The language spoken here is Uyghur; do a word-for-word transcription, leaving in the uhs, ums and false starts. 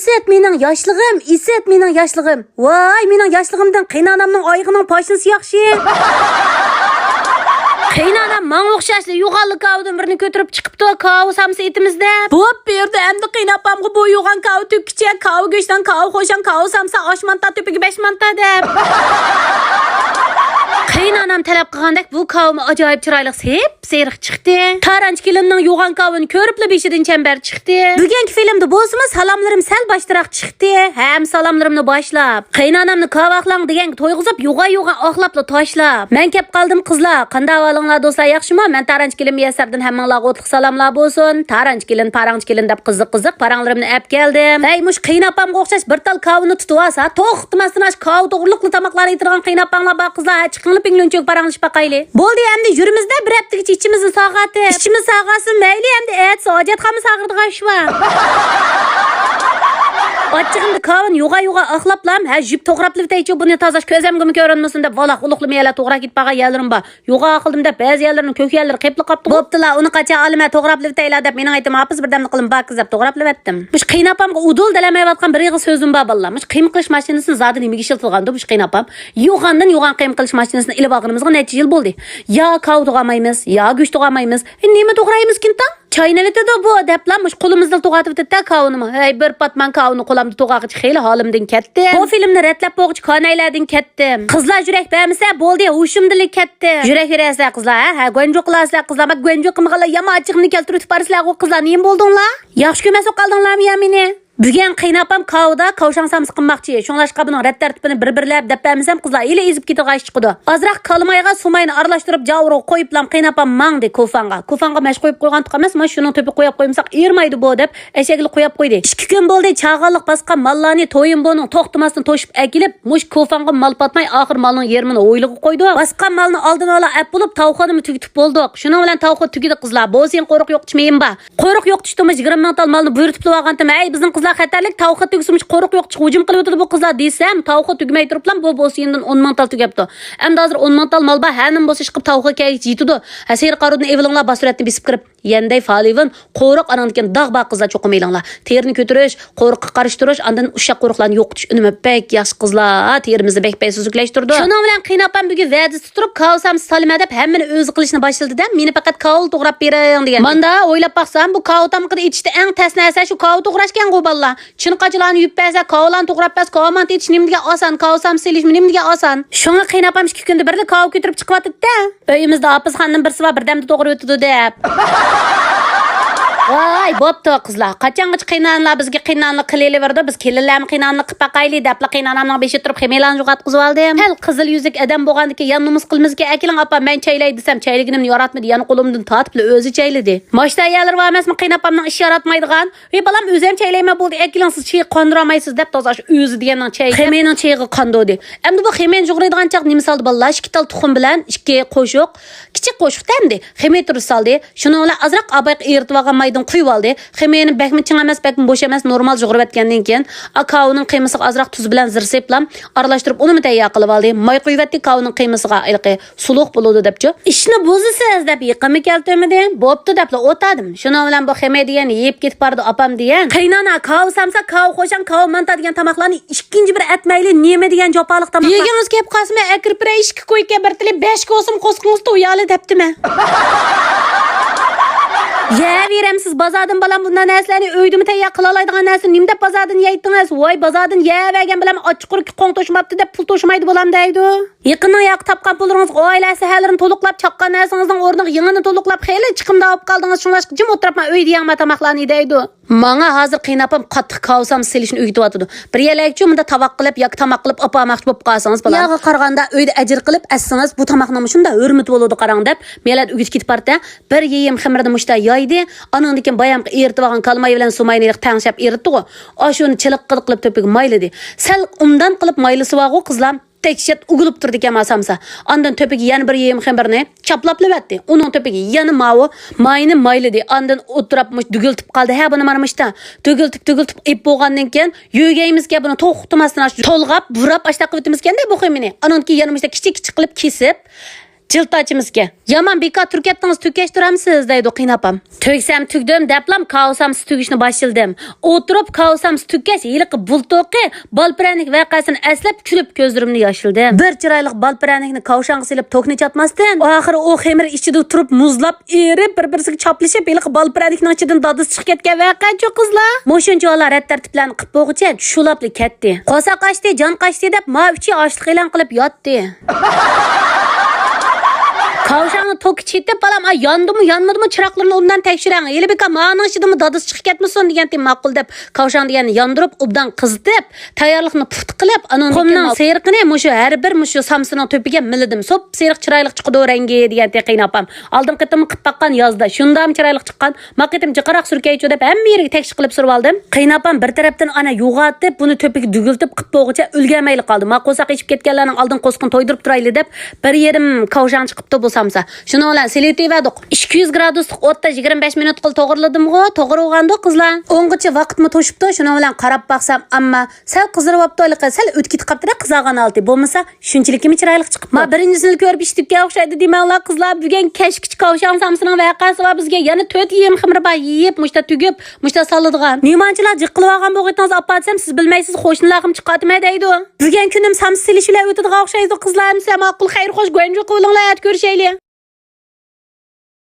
ئىسىت مېنىڭ ياشلىقىم، ئىسىت مېنىڭ ياشلىقىم. ۋاي، مېنىڭ ياشلىقىمدىن قېينانامنىڭ ئايىغىنىڭ پاشنىسى ياخشى. قېينانام ماڭا ئوخشاشلا يوغانلا كاۋىدىن بىرنى كۆتۈرۈپ چىقىپتۇ، كاۋا سامسا ئېتىمىز دەپ. بوپ بېرىدۇ ئەمدى قېيناپامغا بۇ يوغان كاۋا تۈگكىچە، كاۋا گۆشتىن كاۋا قوشاڭ، كاۋا سامسا ئاش مانتا تۆپىگە بەش مانتا دەپ. قېينانام تەلەپ قىلغاندەك بۇ كاۋىمۇ ئاجايىپ چىرايلىق سېپ سېرىق چىقتى. تارانچى كېلىننىڭ يوغان كاۋىنى كۆرۈپلا بېشىدىن چەمبەر چىقتى. بۈگۈنكى فىلىمدا بولسىمۇ سالاملىرىم سەل باشتىراق چىقتى. ھەم سالاملىرىمنى باشلاپ، قېينانامنى كاۋا ئاخلاڭ دېگەنگە تويغۇزۇپ، يوغان-يوغان ئاخلاپلا تاشلاپ. مەن كەپ قالدىم قىزلار. قانداق ئەھۋالىڭلار دوستلار، ياخشىمۇ؟ مەن تارانچى كېلىن مۇيەسسەردىن ھەممىڭلارغا ئوتلۇق سالاملار بولسۇن. تارانچى كېلىن، پاراڭچى كېلىن دەپ قىزىق-قىزىق پاراڭلىرىمنى ئەپ كەلدىم. ھەي، مۇشۇ قېيناپامغا ئوخشاش بىر تال كاۋىنى تۇتۇۋالسا، توختىماستىن ئاشۇ كاۋا توغرىلىقلا تاماقلارنى ئېتىدىغان قېيناپاڭلار بار قىزلار، ھە، چىقىڭلار پىڭلۈنچۈگە پاراڭلىشىپ باقايلى. بولدى، ئەمدى يۈرىمىزدە بىر ھەپتىگىچە ئىچىمىزنى ساغاتىپ. ئىچىمىز ساغارسۇن مەيلى، ئەمدى ئەتىسى ھاجەتخانا ساغىرىدىغان ئىش بار. ئاچچىقىمدا كاۋىنى يوغا-يوغا ئاخلاپلام، ھە، يۇيۇپ توغراپلىۋېتەيچۇ، بۇنى تازىلاش كۆزۈمگىمۇ كۆرۈنمىسۇن دەپ، ۋالاھ، ئۇلۇقلىما يەرلەر توغرا كېتىپ قالغان يەرلىرىم بار. يوغا ئاخلىدىم دەپ، بەزى يەرلىرىنىڭ كۆك يەرلىرى قېپلا قاپتۇ. بوپتۇلا، ئۇنى قاچان ئالىمەن، توغراپلىۋېتەيلا دەپ، مېنىڭ ئېيتىم ھاپىز بىردەمدە قىلىم باكىز دەپ توغراپلىۋەتتىم. مۇشۇ قېيناپامغا ئۇدۇل دەلەلمەيۋاتقان بىر ئېغىز سۆزۈم بار، بالىلار. مۇشۇ قىيما قىلىش ماشىنىسىنى زادى نېمىگە ئىشلىتىدىغاندۇ مۇشۇ قېيناپام؟ يوغاندىن يوغان قىيما قىلىش ماشىنىسىنى ئېلىپ ئالغىنىمىزغا نەچچە يىل بولدى. يا كاۋا توغرايمىز، يا گۆش توغرايمىز. ئە، نېمە توغرايمىز كىنتا؟ چاينىۋېتىدۇ بۇ، دەپلا مۇشۇ قولىمىزدا توغرىتىۋېتىدۇ كاۋىنىمۇ. ھەي، بىر پاتمان كاۋىنى قولامدا توغرىغىچە خېلى ھالىمدىن كەتتىم. بۇ فىلىمنى رەتلەپ بولغۇچە كانايلاردىن كەتتىم. قىزلار يۈرەك بەرمىسە بولدى، ھوشۇمدىنلا كەتتىم. يۈرەك بېرەرسىلەر قىزلار، ھە؟ ھە، گۇەنجۇ قىلارسىلەر قىزلار. مەن گۇەنجۇ قىلمىغانلا يامان ئاچچىقىمنى كەلتۈرۈۋېتىپ بارىسىلەرغۇ قىزلار، نېمە بولدۇڭلار؟ ياخشى كۆرمەسمۇ قالدىڭلارمۇ يا مېنى؟ بۈگۈن قېيناپام كاۋىدا كاۋشاڭ سامسا قىلماقچى. شۇڭلاشقا بۇنىڭ رەت تەرتىپىنى بىر-بىرلەپ دەپ بەرمىسەم، قىزلار ھېلى ئېزىپ كېتىدىغان ئىش چىقىدۇ. ئازراق كالىمايغا سۇماينى ئارىلاشتۇرۇپ جاۋۇرغا قويۇپلام قېيناپام ماڭدى كوفاڭغا. كوفاڭغا مەش قويۇپ قويغانتۇق ئەمەس، مانا شۇنىڭ تۆپىگە قويۇپ قويمىساق ئېرىمايدۇ بۇ دەپ ئەشەگىلا قويۇپ قويدى. ئىككى كۈن بولدى، چاغانلىق باسقان ماللارنى تويۇنبونىڭ توختىماستىن توشۇپ ئەكېلىپ، مۇشۇ كوفاڭغا مال پاتماي ئاخىر مالنىڭ يېرىمىنى ھويلىغا قويدۇق. باسقان مالنى ئالدىن ئالا ئەپ بولۇپ تاۋخانىمۇ تۈگىتىپ بولدۇق. شۇنىڭ بىلەن تاۋخا تۈگىدى قىزلار. بوسىيىن قورۇق يوقىتىش مېيىم بار. قورۇق يوقىتىشتىمۇ يىگىرمە مىڭ تال مالنى بۇيرۇتۇپلا بارغانتىم. ھەي، بىزنىڭ قىزلار خەتەرلىك، تاۋخا تۈگسىمۇ قورۇق يوقىتىشقا ھۇجۇم قىلىۋېتىدۇ بۇ قىزلار دېسەم، تاۋخا تۈگمەي تۇرۇپلا بۇ بوسىيىندىن ئون مىڭ تال تۈگەپتۇ. ئەمدى ھازىر ئون مىڭ تال مال بار، ھە نېمە بولسا ئىشقىلىپ تاۋخا كەيگىچە يېتىدۇ. ھە، سېرىق ئارۇدىنى ئېلىۋېلىڭلار، باسۇرەتنى بېسىپ كىرىپ. يەندەي فالىۋىن، قورۇق، ئانىڭدىن كېيىن داغ بار قىزلار چوقۇم ئېلىڭلار. تېرىنى كۆتۈرۈش، قورۇققا قارشى تۇرۇش، ئاندىن ئۇششاق قورۇقلارنى يوقىتىش ئۈنۈمى بەك ياخشى قىزلار. تېرىمىزنى بەك بەك سۈزۈكلەشتۈرىدۇ. شۇنىڭ بىلەن قېيناپام بۈگۈن ۋەدىسى تۇرۇپ، كاۋا سامسا سالىمەن دەپ ھەممىنى ئۆزى قىلىشنى باشلىدى-دە، مېنى پەقەت كاۋىلا توغراپ بېرىڭ دېگەن. ماندا ئويلاپ باقسام، بۇ كاۋا تامىقىنى ئېتىشتە ئەڭ تەس نەرسە شۇ كاۋا توغراشكەنغۇ بالىلار. چىنە قاچىلارنى يۇيۇپ بەرسە، كاۋىلارنى توغراپ بەرسە، كاۋا مانتا ئېتىش نېمە دېگەن ئاسان، كاۋا سامسا سېلىشمۇ نېمە دېگەن ئاسان. شۇڭا قېيناپام ئىككى كۈندە بىرلا كاۋا كۆتۈرۈپ چىقىۋاتىدۇ-دە. ئۆيىمىزدە ھاپىزخانىدىن بىرسى بار، بىردەمدە توغرىۋېتىدۇ دەپ. ۋاي، بوپتۇ قىزلار. قاچانغىچە قېينانىلار بىزگە قېينانىلىق قىلىۋېرىدۇ، بىز كېلىنلەرمۇ قېينانىلىق قىلىپ باقايلى دەپلا قېينانامنىڭ بېشىدا تۇرۇپ خېمىيلارنى جۇغاتقۇزۇۋالدىم. ھەل قىزىل يۈزلۈك ئادەم بولغاندىكىن يا نومۇس قىلىمىزكەن، ئەكېلىڭ ئاپا، مەن چايلاي دېسەم، چايلىگىنىمنى ياراتمىدى، يەنە قولۇمدىن تارتىپلا ئۆزى چايلىدى. ماشتا يەرلىرى بار ئەمەسمۇ قېيناپامنىڭ ئىش ياراتمايدىغان؟ ھېي بالام، ئۆزۈم چايلايمەن بولدى، ئەكېلىڭ سىز چېيىغا قاندۇرالمايسىز دەپ تازا شۇ ئۆزى دېگەننىڭ چېيىگە. خېمەينىڭ چېيىغا قاندۇردى. ئەمدى بۇ خېمەينى جۇغرايدىغان چاغ نېمە سالدى بالىلار؟ ئىككى تال تۇخۇم بىلەن ئىككى قوشۇق، كىچىك قوشۇق تەمدى. خېمەي تۇرۇپ سالدى. شۇنىڭ بىلەن ئازراق ئابايقا ئېرىتىۋالغان مايدىن قۇيۇۋالدى. خېمەينى بەكمۇ چىڭ ئەمەس، بەكمۇ بوش ئەمەس، نورمال جۇغراۋەتكەندىن كېيىن، ئا، كاۋىنىڭ قىيمىسىغا ئازراق تۇز بىلەن زىر سېپىلام ئارىلاشتۇرۇپ ئۇنىمۇ تەييار قىلىۋالدى. ماي قۇيۇۋەتتى، كاۋىنىڭ قىيمىسىغا ھېلىقى سۇلۇق بولىدۇ دەپچۇ. ئىشنى بۇزىسىز دەپ يېقىنمۇ كەلتۈرمىدى. بوپتۇ دەپلا ئولتۇردۇم. شۇنىڭ بىلەن بۇ خېمەي دېگەن يېيىپ كېتىپ بارىدۇ ئاپام دېگەن. قېينانا، كاۋا سامسا، كاۋا قوشاڭ، كاۋا مانتا دېگەن تاماقلارنى ئىككىنچى بىر ئەتمەيلى، نېمە دېگەن جاپالىق تاماقلار. يېگىڭىز كەپ قالسىمۇ ئەكىرىپ بېرەي، ئىككى كويكا بىر تىلى بەش كوسۇم قوسقىڭىز تويالى دەپتىمەن. يەۋېرەمسىز بازاردىن بالام بۇنداق نەرسىلەرنى، ئۆيدىمۇ تەييار قىلالايدىغان نەرسىنى نېمە دەپ بازاردىن يەيتتىڭىز؟ ۋاي بازاردىن يەۋەرگەن بىلەن ئاچچىقۇرۇكى قوڭ توشماپتۇ دەپ پۇل توشمايدۇ بالام دەيدۇ. يېقىننىڭ ياقى تاپقان پۇللىرىڭىزغا ئائىلە ئەسلىھەلىرىنى تولۇقلاپ، چاققان نەرسىڭىزنىڭ ئورنىغا يېڭىنى تولۇقلاپ، خېلى چىقىمدا ئاپ قالدىڭىز، شۇڭلاشقا جىم ئولتۇرۇپمەن ئۆيدە يەڭمە تاماقلارنى دەيدۇ. ماڭا ھازىر قېيناپام قاتتىق كاۋا سامسا سېلىشنى ئۆگىتىۋاتىدۇ. بىر يەرلەرگىچۇ مۇندا تاماق قىلىپ ياكى تاماق قىلىپ ئاپارماقچى بولۇپ قالسىڭىز بولار. ياغا قارىغاندا ئۆيدە ئەجىر قىلىپ ئەتسىڭىز، بۇ تاماقنىڭمۇ شۇنداق ھۆرمىتى بولىدۇ قاراڭ دەپ، مەن ئۆگىتىپ كېتىپ بارتە. بىر يېيىم خېمىرنى مۇشتا يايدى، ئانىڭدىن كېيىن بايامقى ئېرىتىۋالغان كالىماي بىلەن سۇماينى تەڭشەپ ئېرىتتىغۇ. ئاشۇنى چىلىققىدە قىلىپ تۆپىگە مايلىدى. سەل ئوبدان قىلىپ مايلىسىۋالغۇ قىزلام. دەھشەت ئۇگۇلۇپ تۇرىدىكەن ما سامسا. ئاندىن تۆپىگە يەنە بىر يېيىم خېمىرنى چاپلاپلىۋەتتى. ئۇنىڭ تۆپىگە يەنە ماۋۇ ماينى مايلىدى. ئاندىن ئولتۇراپ مۇش دۈگۈلتۈپ قالدى. ھە، بۇنى مانا مۇشتا دۈگۈلتۈپ، دۈگۈلتۈپ ئېپ بولغاندىن كېيىن يۆگەيمىزكەن بۇنى توختىماستىن ئاشۇ تولغاپ، بۇراپ ئاشتاق قىلىۋېتىمىزكەندە بۇ خېمىنى. ئانىڭدىن كېيىن يەنە مۇشتا كىچىك كىچىك قىلىپ كېسىپ، جىلتا ئاچىمىزكى. يامان بىكار تۈرۈپ كەتتىڭىز، تۈگەشتۈرەمسىز دەيدۇ قېيىنئاپام. تۈگسەم تۈگدۈم دەپلام كاۋا سامسا تۈگۈشنى باشلىدىم. ئولتۇرۇپ كاۋا سامسا تۈگكەچ ھېلىقى بۇلتوقى بال پىرەنىك ۋەقەسىنى ئەسلەپ كۈلۈپ كۆزلىرىمنى ياشلىدىم. بىر چىرايلىق بال پىرەنىكنى كاۋشاڭغا سېلىپ توكنى چاتماستىن، ئاخىرى ئۇ خېمىر ئىچىدە تۇرۇپ مۇزلاپ ئېرىپ بىر-بىرسىگە چاپلىشىپ ھېلىقى بال پىرەنىكنىڭ ئىچىدىن دادىسى چىقىپ كەتكەن ۋەقەچۇ قىزلار. مۇشۇنچە ۋالا رەت تەرتىپلەرنى قىلىپ بولغۇچە شۇلاپلا كەتتى. قورساق ئاچتى، جان قاچتى دەپ ما ئۈچى ئاچلىق ئېلان قىلىپ ياتتى. كاۋشاڭنى توكى چېتىپ، بالام، ئا، ياندىمۇ، يانمىدىمۇ، چىراغلىرىنى ئوبدان تەكشۈرەڭ. ھېلى بىكار مانىڭ ئىچىدىمۇ دادىسى چىقىپ كەتمىسۇن دېگەنتى ماقۇل دەپ، كاۋشاڭ دېگەننى ياندۇرۇپ، ئوبدان قىزىتىپ، تەييارلىقنى پۇختا قىلىپ، ئانىڭدىن كېيىن سېرىقىنى مۇشۇ ھەر بىر مۇشۇ سامسىنىڭ تۆپىگە مىللىدىم. سوپ سېرىق چىرايلىق چىقىدۇ رەڭگى دېگەنتى قېيىنئاپام. ئالدىنقى قېتىممۇ قىلىپ باققان يازدا. شۇنداقمۇ چىرايلىق چىققان. ما قېتىم جىقراق سۈركەيچۇ دەپ ھەممە يېرىگە تەكشى قىلىپ سۈرۈۋالدىم. قېيىنئاپام بىر تەرەپتىن ئانا يوغاتىپ، بۇنى تۆپىگە دۈگۈلتۈپ قىپ بولغۇچە ئۈلگەرمەيلا قالدى. ما قورساق ئېچىپ كەتكەنلەرنىڭ ئالدىن قورسىقىنى تويدۇرۇپ تۇرايلى دەپ، بىر يېرىم كاۋشاڭ چىقىپتۇ بۇ سامسا. شۇنىڭ بىلەن سېلىۋېتىۋەردۇق. ئىككى يۈز گرادۇسلۇق ئوتتا يىگىرمە بەش مىنۇتقىلا توغرىلىدىمغۇ؟ توغرا بولغاندۇ، قىزلار. ئوڭغىچە ۋاقىتمۇ توشۇپتۇ. شۇنىڭ بىلەن قاراپ باقسام، ئەمما سەل قىزىرىۋاپتۇ ھېلىقى، سەل ئۆتۈپ كېتىپ قاپتۇ-دە قىزارغان ھالىتى. بولمىسا شۇنچىلىكىمۇ چىرايلىق چىقىپتۇ. ما بىرىنچىسىنى كۆرۈپ ئىشتىككە ئوخشايدۇ دېمەڭلار قىزلار. بۈگۈن كەچكىچە كاۋشاڭ سامسىنىڭ ۋەقەسى بار بىزگە. يەنە تۆت يېرىم خېمىر بار يېيىپ، مۇشتا تۈگۈپ، مۇشتا سالىدىغان. نېمانچىلا جىق قىلىۋالغان بولغىيتىڭىز ئاپا دېسەم، سىز بىلمەيسىز، قوشنىلارغىمۇ چىقارتىمەن دەيدۇ. بۈگۈن كۈنۈم سامسا سېلىش بىلەن ئۆتىدىغان ئوخشايدۇ قىزلار. ئەمىسە ماقۇل، خەير خوش، گۇەنجۇ قىلىۋېلىڭلار، ئەتە كۆرۈشەيلى.